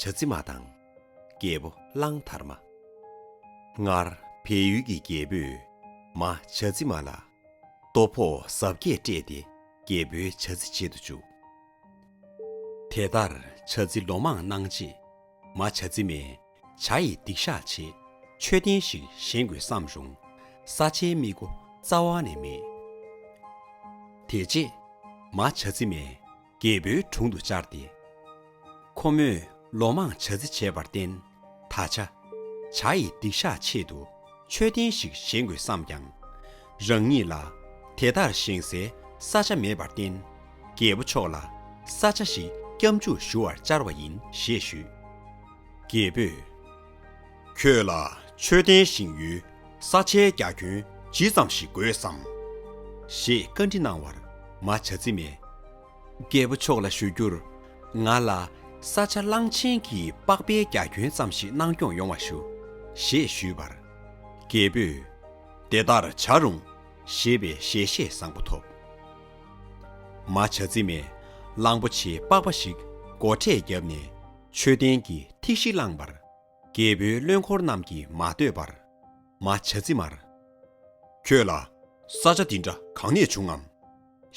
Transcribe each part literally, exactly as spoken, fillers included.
བྱ་རྫི་མ་དང་། རྒྱལ་པོ་གླང་དར་མ། སྔར་བལ་ཡུལ་གྱི་རྒྱལ་པོས་མ་བྱ་རྫི་མ་ལ་ལྟོ་ཕོགས་གཟབ་རྒྱས་སྤྲད་དེ་རྒྱལ་པོའི་བྱ་རྫི་བྱེད་དུ་བཅུག་དེ་ལྟར་བྱ་རྫི་ལོ་མང་གནང་རྗེས། མ་བྱ་རྫི་མས་བྱ་ཡི་སྡིག་བཤགས་ཆེད་མཆོད་རྟེན་ཞིག་བཞེངས་དགོས་བསམ་རུང་། ས་ཆའི་མིག་སྒོ་རྩ་བ་ནས་མེད། དེ་རྗེས་མ་བྱ་རྫི་མས་རྒྱལ་པོའི་དྲུང་དུ་བཅར་ཏེ། ཁོ་མོས་ལོ་མང་བྱ་རྫི་བྱས་པར་བརྟེན། ད་ཆ་བྱ་ཡི་སྡིག་བཤགས་ཆེད་དུ་མཆོད་རྟེན་ཞིག་བཞེངས་དགོས་བསམ་ཀྱང་། རང་ཉིད་ལ་དེ་ལྟར་བཞེངས་སའི་ས་ཆ་མེད་པར་བརྟེན། རྒྱལ་པོ་མཆོག་ལ་ས་ཆ་ཞིག་སྐྱབས་འཇུག་ཞུ་བར་བཅར་བ་ཡིན་ཞེས་ཞུས། རྒྱལ་པོས། ཁྱོད་ལ་མཆོད་རྟེན་བཞེངས་ཡུལ་ས་ཆའི་རྒྱ་ཁྱོན་ཇི་ཙམ་ཞིག་དགོས་སམ། ཞེས་བཀའ་འདྲི་གནང་བར་མ་བྱ་རྫི་མས། རྒྱལ་པོ་མཆོག་ལ་ཞུ་རྒྱུར། ང་ལ་ས་ཆ་གླང་ཆེན་གྱི་པགས་པའི་རྒྱ་ཁྱོན་ཙམ་ཞིག་གནང་སྐྱོང་ཡོང་བ་ཞུ། ཞེས་ཞུས་པར། རྒྱལ་པོས། དེ་ལྟར་བྱ་རུང་། ཞེས་པའི་ཞལ་བཞེས་བཟང་པོ་ཐོབ། མ་བྱ་རྫི་མས་གླང་པོ་ཆེའི་པགས་པ་ཞིག་སྒོ་ཁྲལ་བརྒྱབ་ནས་མཆོད་རྟེན་གྱི་ཐིག་གཞི་བླངས་པར། རྒྱལ་པོའི་བློན་འཁོར་རྣམས་ཀྱིས་མ་འདོད་པར། མ་བྱ་རྫི་མར། ཁྱོད་ལ་ས་ཆ་འདི་འདྲ་གང་ནས་བྱུང་ངམ།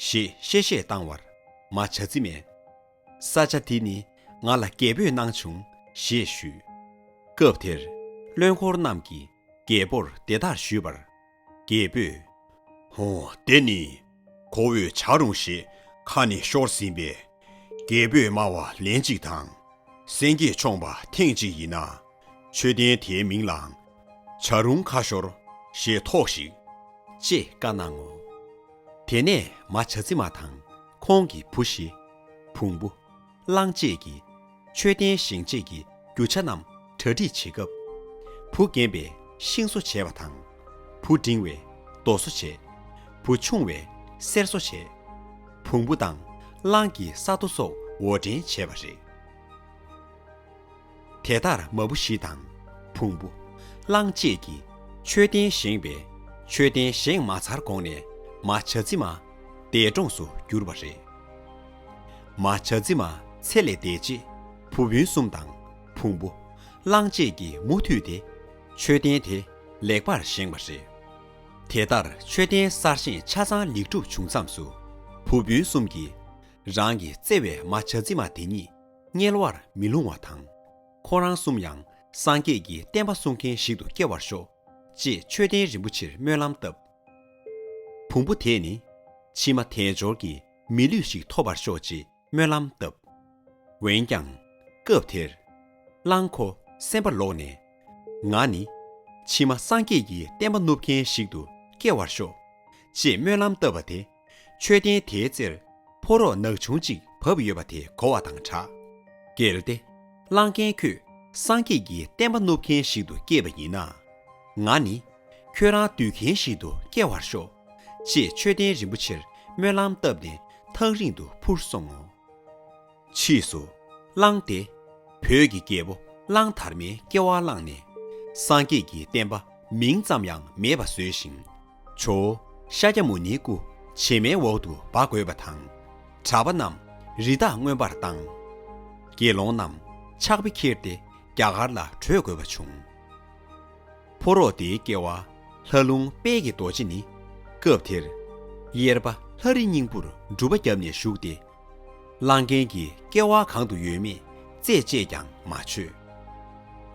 ཞེས་གཤེ་གཤེ་བཏང་བར་མ་བྱ་རྫི་མས། ས་ཆ་འདི་ནི་ང་ལ་རྒྱལ་པོས་གནང་བྱུང་ཞེས་ཞུས། སྐབས་དེར་བློན་འཁོར་རྣམས་ཀྱིས་རྒྱལ་པོར་དེ་ལྟར་ཞུས་པར། རྒྱལ་པོས། ཧོ། དེ་ནི་ཁོ་བོས་བྱ་རུང་ཞེས་ཁ་ནས་ཤོར་ཟིན་པས། རྒྱལ་པོས་སྨྲ་བ་ལན་གཅིག་དང་། སེང་གེས་མཆོངས་པ་ཐེངས་གཅིག་ཡིན་ན། མཆོད་རྟེན་དེའི་མིང་ལའང་བྱ་རུང་ཁ་ཤོར་ཞེས་ཐོགས་ཤིག་ཅེས་བཀའ་གནང་ངོ་། དེ་ནས་མ་བྱ་རྫི་མ་དང་ཁོང་གི་བུ་བཞི། བོང་བུ། གླང་བཅས་ཀྱིས་མཆོད་རྟེན་བཞེངས་བྱེད་ཀྱི་རྒྱུ་ཆ་རྣམས་གྲ་སྒྲིག་བྱེད་སྐབས། བུ་རྒན་པས་ཤིང་བཟོ་བྱས་པ་དང་། བུ་འབྲིང་བས་རྡོ་བཟོ་བྱས། བུ་ཆུང་བས་གསེར་བཟོ་བྱས། བོང་བུ་དང་གླང་གི་ས་རྡོ་སོགས་འོར་འདྲེན་བྱས་པ་རེད། དེ་ལྟར་མ་བུ་བཞི་དང་བོང་བུ། གླང་བཅས་ཀྱིས་མཆོད་རྟེན་བཞེངས་པས། མཆོད་རྟེན་བཞེངས་མ་ཚར་གོང་ནས་མ་བྱ་རྫི་མ་འདས་གྲོངས་སུ་གྱུར་པ་རེད། མ་བྱ་རྫི་མ་ཚེ་ལས་འདས་རྗེས་བུ་སྤུན་གསུམ་དང་བོང་བུ། གླང་བཅས་ཀྱིས་མུ་མཐུད་དེ་མཆོད་རྟེན་དེ་ལེགས་པར་བཞེངས་པ་རེད། དེ་ལྟར་མཆོད་རྟེན་གསར་བཞེངས་ཆ་ཚང་ལེགས་གྲུབ་བྱུང་མཚམས་སུ། བུ་སྤུན་གསུམ་གྱིས་རང་གི་བརྩེ་བའི་མ་བྱ་རྫི་མ་དེ་ཉིད་དམྱལ་བར་མི་ལྷུང་བ་དང་། ཁོ་རང་གསུམ་ཡང་སངས་རྒྱས་ཀྱི་བསྟན་པ་སྲུང་མཁན་ཞིག་ཏུ་སྐྱེ་བར་ཤོག་ཅེས་མཆོད་རྟེན་རིན་པོ་ཆེར་སྨོན་ལམ་བཏབ། བོང་བུ་དེས་ནི་ཕྱི་མ་དལ་འབྱོར་གྱི་མི་ལུས་ཤིག་ཐོབ་པར་ཤོག་ཅེས་སྨོན་ལམ་བཏབ། འོན་ཀྱང་སྐབས་དེར་གླང་ཁོ་སེམས་པ་ལོག་ནས། ང་ནི་ཕྱི་མ་སངས་རྒྱས་ཀྱི་བསྟན་པ་བསྣུབ་མཁན་ཞིག་ཏུ་སྐྱེ་བར་ཤོག་ཅེས་སྨོན་ལམ་བཏབ་པ་དེ། མཆོད་རྟེན་དེའི་རྩེར་ཕོ་རོག་ནག་ཆུང་གཅིག་བབས་ཡོད་པ་དེ་གོ་བ་དང་སྦྲགས། གལ་ཏེ་གླང་རྒན་ཁྱོད་སངས་རྒྱས་ཀྱི་བསྟན་པ་བསྣུབ་མཁན་ཞིག་ཏུ་སྐྱེས་པ་ཡིན་ན། ང་ནི་ཁྱོད་རང་འདུལ་མཁན་ཞིག་ཏུ་སྐྱེ་བར་ཤོག་ཅེས་མཆོད་རྟེན་རིན་པོ་ཆེར་སྨོན་ལམ་བཏབ་ནས་ཐག་རིང་དུ་འཕུར་སོང་ངོ་། ཕྱིས་སུ་གླང་དེ་བོད་ཀྱི་རྒྱལ་པོ་གླང་དར་མའི་སྐྱེ་བ་བླངས་ནས། སངས་རྒྱས་ཀྱི་བསྟན་པ་མིང་ཙམ་ཡང་མེད་པ་བཟོས་ཤིང་། ཇོ་བོ་ཤཱཀྱ་མུ་ནེའི་སྐུ་བྱེ་མའི་འོག་ཏུ་སྦ་དགོས་པ་དང་། གྲྭ་པ་རྣམས་རི་དྭགས་རྔོན་པར་བཏང་། དགེ་སློང་རྣམས་ཕྱག་དཔེ་ཁྱེར་ཏེ་རྒྱ་གར་ལ་བྲོས་དགོས་པ་བྱུང་། ཕོ་རོག་དེའི་སྐྱེ་བ་ལྷ་ལུང་དཔལ་གྱི་རྡོ་རྗེ་ནི། སྐབས་དེར་གཡེར་པ་ལྷ་རི་སྙིང་པོར་སྒྲུབ་པ་བརྒྱབ་ནས་བཞུགས་ཏེ། གླང་རྒན་གྱི་སྐྱེ་བ་གང་དུ་ཡོད་མེད་རྩད་བཅད་ཀྱང་མ་ཆོད།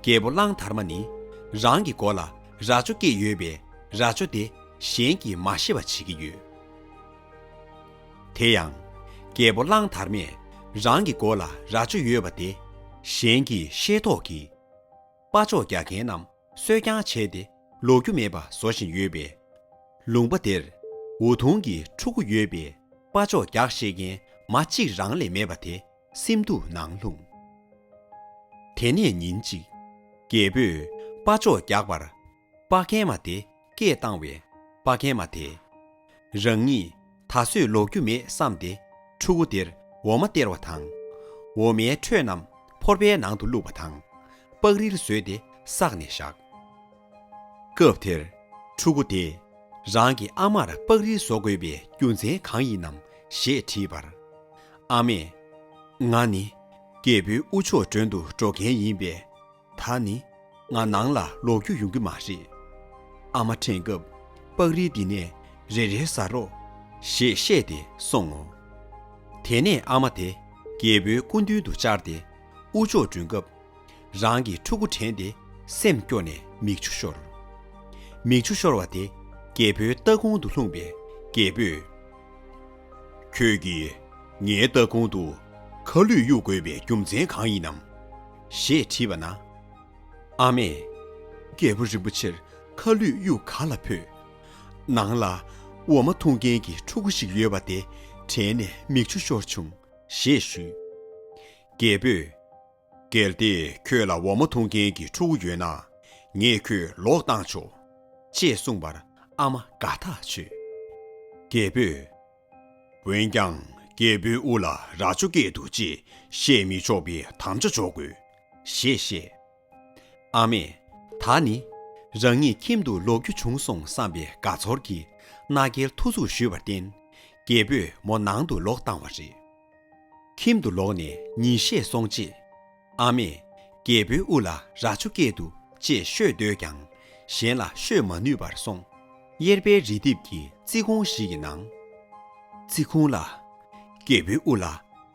རྒྱལ་པོ་གླང་དར་མ་ནི་རང་གི་མགོ་ལ་རྭ་ཅོ་སྐྱེས་ཡོད་པས། རྭ་ཅོ་དེ་གཞན་གྱིས་མ་ཤེས་པ་བྱེད་ཀྱི་ཡོད། དེ་ཡང་། རྒྱལ་པོ་གླང་དར་མས་རང་གི་མགོ་ལ་རྭ་ཅོ་ཡོད་པ་དེ་གཞན་གྱིས་ཤེས་རྟོགས་ཀྱིས། སྤ་ལྕོག་རྒྱག་མཁན་རྣམས་གསོད་རྐྱང་བྱས་ཏེ་ལོག་རྒྱུ་མེད་པ་བཟོ་བཞིན་ཡོད་པས། ལུང་པ་དེར་འུ་ཐུང་གི་ཕྲུ་གུ་ཡོད་པས། སྤ་ལྕོག་རྒྱག་ཤེས་མཁན་མ་གཅིག་རང་ལས་མེད་པ་དེ་སེམས་སྡུག་ནང་ལྷུང་། དེ་ནས་ཉིན་གཅིག་རྒྱལ་པོས་སྤ་ལྕོག་རྒྱག་པར་སྤ་རྒན་མ་དེ་སྐད་བཏང་བས། སྤ་རྒན་མ་དེས་རང་ཉིད་ད་གཟོད་ལོག་རྒྱུ་མེད་བསམ་སྟེ་ཕྲུ་གུ་དེར་འོ་མ་སྟེར་བ་དང་། འོ་མའི་ཁྲོད་རྣམས་ཕོར་པའི་ནང་དུ་བླུགས་པ་དང་། པགས་རིལ་བཟོས་ཏེ་བསགས་ནས་བཞག་སྐབས་དེར་ཕྲུ་གུ་དེས་རང་གི་ཨ་མར་པགས་རིལ་བཟོ་དགོས་པའི་རྒྱུ་མཚན་གང་ཡིན་ནམ་ཞེས་དྲིས་པར། ཨ་མས། ང་ནི་ རྒྱལ་པོའི་དབུ་ཕྱོགས་མགྲོན་དུ་འགྲོ་མཁན་ཡིན་པས། ད་ནི་ང་ནང་ལ་ལོག་རྒྱུ་ཡོང་གི་མ་རེད། ཨ་མ་དྲན་སྐབས་པགས་རིལ་འདི་ནས་རེ་རེ་ཟ་རོགས་ཞེས་བཤད་དེ་སོང་ངོ་། དེ་ནས་ཨ་མ་དེ་རྒྱལ་པོའི་སྐུ་མདུན་དུ་བཅར་ཏེ་དབུ་ཕྱོགས་མགྲོན་སྐབས། རང་གི་ཕྲུ་གུ་དྲན་ཏེ་སེམས་སྐྱོ་ནས་མིག་ཆུ་ཤོར། མིག་ཆུ་ཤོར་བ་དེ་རྒྱལ་པོའི་ལྟག་ཁོང་དུ་ལྷུང་བས། རྒྱལ་པོས། ཁྱོད་ཀྱིས་ངའི་ལྟག་ཁོང་དུ་ཁ་ལུད་གཡུག་དགོས་པའི་རྒྱུ་མཚན་གང་ཡིན་ནམ། ཞེས་དྲིས་པ་ན། ཨ་མས། རྒྱལ་པོ་རིན་པོ་ཆེར་ཁ་ལུད་གཡུག་ག་ལ་ཕོད། ནང་ལ་འོ་མ་འཐུང་མཁན་གྱི་ཕྲུ་གུ་ཞིག་ཡོད་པ་དེ་དྲན་ནས་མིག་ཆུ་ཤོར་བྱུང་། ཞེས་ཞུས། རྒྱལ་པོས། གལ་ཏེ་ཁྱོད་ལ་འོ་མ་འཐུང་མཁན་གྱི་ཕྲུ་གུ་ཡོད་ན། ངས་ཁྱོད་ལོག་བཏང་ཆོག་ཅེས་གསུངས་པར་ཨ་མ་དགའ་ཐག་ཆོད། རྒྱལ་པོས། འོན་ཀྱང་རྒྱལ་པོའི་དབུ་ལ་རྭ་ཅོ་སྐད་འདུག་ཅེས་བཤད་མི་ཆོག་པའི་དམ་བཅའ་འཇོག་དགོས། ཞེས་བཤད། ཨ་མས། ད་ནི་རང་ཉིད་ཁྱིམ་དུ་ལོག་རྒྱུ་བྱུང་སོང་བསམ་པའི་དགའ་ཚོར་གྱིས་མནའ་སྐྱེལ་ཐུགས་འཚུབ་ཞུས་པར་བརྟེན། རྒྱལ་པོས་མོ་ནང་དུ་ལོག་བཏང་བ་རེད། ཁྱིམ་དུ་ལོག་ནས་ཉིན་ཤས་སོང་རྗེས། ཨ་མས། རྒྱལ་པོའི་དབུ་ལ་རྭ་ཅོ་སྐད་འདུག་ཅེས་ཤོད་འདོད་ཀྱང་གཞན་ལ་ཤོད་མ་ནུས་པར་སོང་། གཡེར་པའི་རི་ལྡེབས་ཀྱི་རྩི་ཁུང་ཞིག་གི་ནང་། རྩི་ཁུང་ལ། རྒྱལ་པོའི་དབུ་ལ་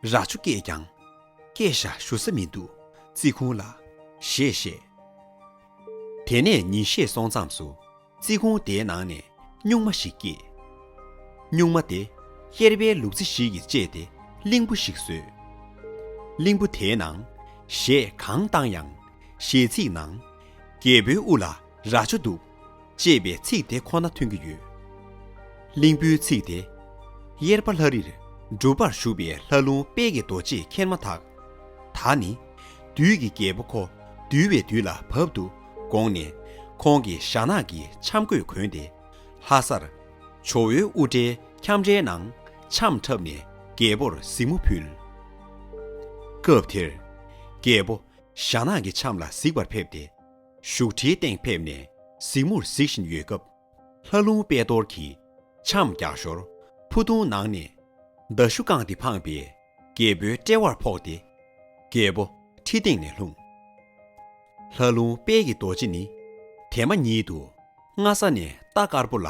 རྭ་ཅོ་སྐད་ཀྱང་། སྐད་ཤ་ཞུ་ས་མི་འདུག་རྩི་ཁུང་ལ། ཞེས་བཤད། དེ་ནས་ཉིན་ཤས་སོང་མཚམས་སུ། རྩི་ཁུང་དེའི་ནང་ནས་སྨྱུག་མ་ཞིག་སྐྱེས། སྨྱུག་མ་དེ་གཡེར་པའི་ལུག་རྫི་ཞིག་གིས་བཅད་དེ་གླིང་བུ་ཞིག་བཟོས། གླིང་བུ་དེའི་ནང་གཞས་གང་བཏང་ཡང་གཞས་ཚིག་ནང་། རྒྱལ་པོའི་དབུ་ལ་རྭ་ཅོ་འདུག་ཅེས་པའི་ཚིག་དེ་ཁོ་ན་ཐོན་གྱི་ཡོད། གླིང་བུའི་ཚིག་དེ་གཡེར་པ་ལྷ་རིར་སྒྲུབ་པར་ཞུགས་པའི་ལྷ་ལུང་དཔལ་གྱི་རྡོ་རྗེས་མཁྱེན་མ་ཐག་ད་ནི་བདུད་ཀྱི་རྒྱལ་པོ་ཁོ་འདུལ་བའི་དུས་ལ་བབ་འདུག་དགོངས་ནས་ཁོང་གིས་ཞྭ་ནག་གི་འཆམ་གོས་གོན་ཏེ་ལྷ་སར་ཇོ་བོའི་དབུ་སྐྲའི་ཁྱམས་རའི་ནང་འཆམ་འཁྲབ་ནས་རྒྱལ་པོར་གཟིགས་མོ་ཕུལ། སྐབས་དེར་རྒྱལ་པོ་ཞྭ་ནག་གི་འཆམ་ལ་གཟིགས་པར་ཕེབས་ཏེ་བཞུགས་ཁྲིའི་སྟེང་ཕེབས་ནས་གཟིགས་མོར་གཟིགས་བཞིན་ཡོད་སྐབས། ལྷ་ལུང་དཔལ་རྡོར་གྱིས་འཆམ་རྒྱག་ཞོར་ཕུ་ཐུང་ནང་ནས་མདའ་གཞུ་བཀང་སྟེ་འཕངས་པས་རྒྱལ་པོའི་དཔྲལ་བར་ཕོག་སྟེ་རྒྱལ་པོ་ཁྲི་སྟེང་ནས་ལྷུང་། ལྷ་ལུང་དཔལ་གྱི་རྡོ་རྗེ་ནི་དེ་མ་ཉིད་དུ་སྔ་ས་ནས་རྟ་དཀར་པོ་ལ་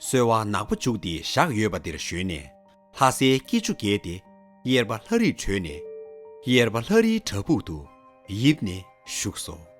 གསོལ་བ་ནག་པོ་བྱུགས་ཏེ་བཞག་ཡོད་པ་དེར་ཞོན་ནས་ལྷ་སའི་སྐྱིད་ཆུ་བརྒལ་ཏེ་གཡེར་པ་ལྷ་རིར་བྲོས་ནས་གཡེར་པ་ལྷ་རིའི་བྲག་ཕུག་ཏུ་ཡིབ་ནས་བཞུགས་སོ།